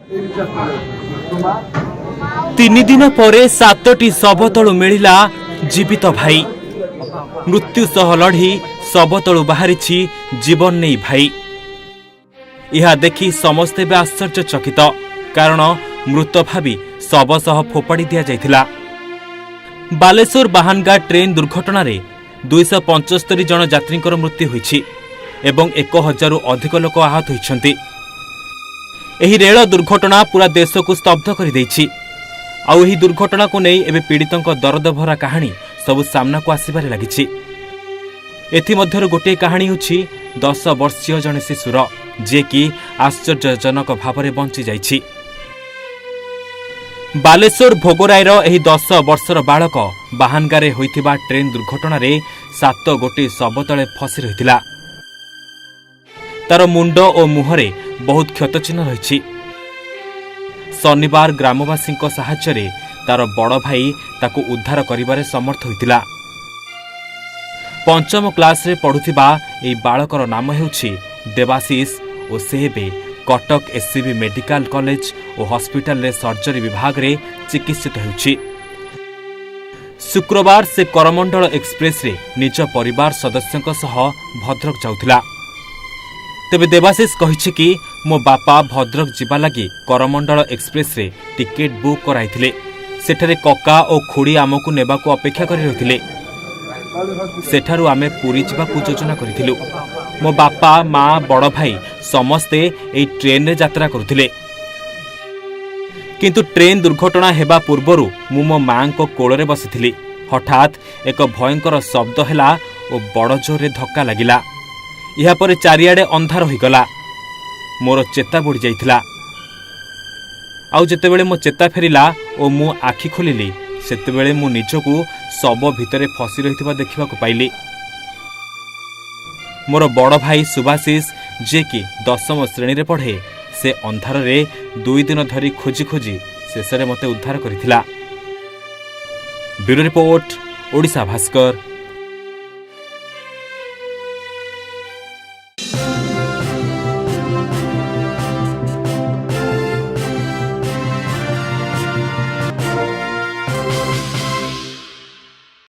3 ଦିନ ପରେ ସାତଟି ଶବ ତଳୁ ମିଳିଲା ଜୀବିତ ଭାଇ। ମୃତ୍ୟୁ ସହ ଲଢ଼ି ଶବ ତଳୁ ବାହାରିଛି ଜୀବନ ନେଇ ଭାଇ। ଏହା ଦେଖି ସମସ୍ତେ ଏବେ ଆଶ୍ଚର୍ଯ୍ୟଚକିତ, କାରଣ ମୃତ ଭାବି ଶବ ସହ ଫୋପାଡ଼ି ଦିଆଯାଇଥିଲା। ବାଲେଶ୍ୱର ବାହାନଗା ଟ୍ରେନ୍ ଦୁର୍ଘଟଣାରେ 275 ଜଣ ଯାତ୍ରୀଙ୍କର ମୃତ୍ୟୁ ହୋଇଛି ଏବଂ 1000ରୁ ଅଧିକ ଲୋକ ଆହତ ହୋଇଛନ୍ତି। ଏହି ରେଳ ଦୁର୍ଘଟଣା ପୁରା ଦେଶକୁ ସ୍ତବ୍ଧ କରିଦେଇଛି। ଆଉ ଏହି ଦୁର୍ଘଟଣାକୁ ନେଇ ଏବେ ପୀଡ଼ିତଙ୍କ ଦରଦଭରା କାହାଣୀ ସବୁ ସାମ୍ନାକୁ ଆସିବାରେ ଲାଗିଛି। ଏଥିମଧ୍ୟରୁ ଗୋଟିଏ କାହାଣୀ ହେଉଛି 10 ବର୍ଷୀୟ ଜଣେ ଶିଶୁର, ଯିଏକି ଆଶ୍ଚର୍ଯ୍ୟଜନକ ଭାବରେ ବଞ୍ଚିଯାଇଛି। ବାଲେଶ୍ୱର ଭୋଗରାଇର ଏହି 10 ବର୍ଷର ବାଳକ ବାହାନଗାରେ ହୋଇଥିବା ଟ୍ରେନ୍ ଦୁର୍ଘଟଣାରେ ସାତ ଗୋଟି ଶବ ତଳେ ଫସି ରହିଥିଲା। ତାର ମୁଣ୍ଡ ଓ ମୁହଁରେ ବହୁତ କ୍ଷତଚିହ୍ନ ରହିଛି। ଶନିବାର ଗ୍ରାମବାସୀଙ୍କ ସାହାଯ୍ୟରେ ତାର ବଡ଼ ଭାଇ ତାକୁ ଉଦ୍ଧାର କରିବାରେ ସମର୍ଥ ହୋଇଥିଲା। ପଞ୍ଚମ କ୍ଲାସରେ ପଢୁଥିବା ଏହି ବାଳକର ନାମ ହେଉଛି ଦେବାଶିଷ ଓ ସେ ଏବେ କଟକ ଏସ୍ସିବି ମେଡିକାଲ କଲେଜ ଓ ହସ୍ପିଟାଲରେ ସର୍ଜରୀ ବିଭାଗରେ ଚିକିତ୍ସିତ ହେଉଛି। ଶୁକ୍ରବାର ସେ କରମଣ୍ଡଳ ଏକ୍ସପ୍ରେସରେ ନିଜ ପରିବାର ସଦସ୍ୟଙ୍କ ସହ ଭଦ୍ରକ ଯାଉଥିଲା। ତେବେ ଦେବାଶିଷ କହିଛି କି, ମୋ ବାପା ଭଦ୍ରକ ଯିବା ଲାଗି କରମଣ୍ଡଳ ଏକ୍ସପ୍ରେସରେ ଟିକେଟ୍ ବୁକ୍ କରାଇଥିଲେ। ସେଠାରେ କକା ଓ ଖୁଡ଼ି ଆମକୁ ନେବାକୁ ଅପେକ୍ଷା କରି ରହିଥିଲେ। ସେଠାରୁ ଆମେ ପୁରୀ ଯିବାକୁ ଯୋଜନା କରିଥିଲୁ। ମୋ ବାପା, ମା, ବଡ଼ ଭାଇ ସମସ୍ତେ ଏହି ଟ୍ରେନ୍ରେ ଯାତ୍ରା କରୁଥିଲେ। କିନ୍ତୁ ଟ୍ରେନ୍ ଦୁର୍ଘଟଣା ହେବା ପୂର୍ବରୁ ମୁଁ ମୋ ମାଆଙ୍କ କୋଳରେ ବସିଥିଲି। ହଠାତ୍ ଏକ ଭୟଙ୍କର ଶବ୍ଦ ହେଲା ଓ ବଡ଼ ଜୋରରେ ଧକ୍କା ଲାଗିଲା। ଏହାପରେ ଚାରିଆଡ଼େ ଅନ୍ଧାର ହୋଇଗଲା। ମୋର ଚେତା ବୁଡ଼ି ଯାଇଥିଲା। ଆଉ ଯେତେବେଳେ ମୋ ଚେତା ଫେରିଲା ଓ ମୁଁ ଆଖି ଖୋଲିଲି, ସେତେବେଳେ ମୁଁ ନିଜକୁ ଶବ ଭିତରେ ଫସି ରହିଥିବା ଦେଖିବାକୁ ପାଇଲି। ମୋର ବଡ଼ ଭାଇ ସୁଭାଶିଷ, ଯିଏକି ଦଶମ ଶ୍ରେଣୀରେ ପଢ଼େ, ସେ ଅନ୍ଧାରରେ 2 ଦିନ ଧରି ଖୋଜି ଖୋଜି ଶେଷରେ ମୋତେ ଉଦ୍ଧାର କରିଥିଲା। Bureau report, Odisha Bhaskar.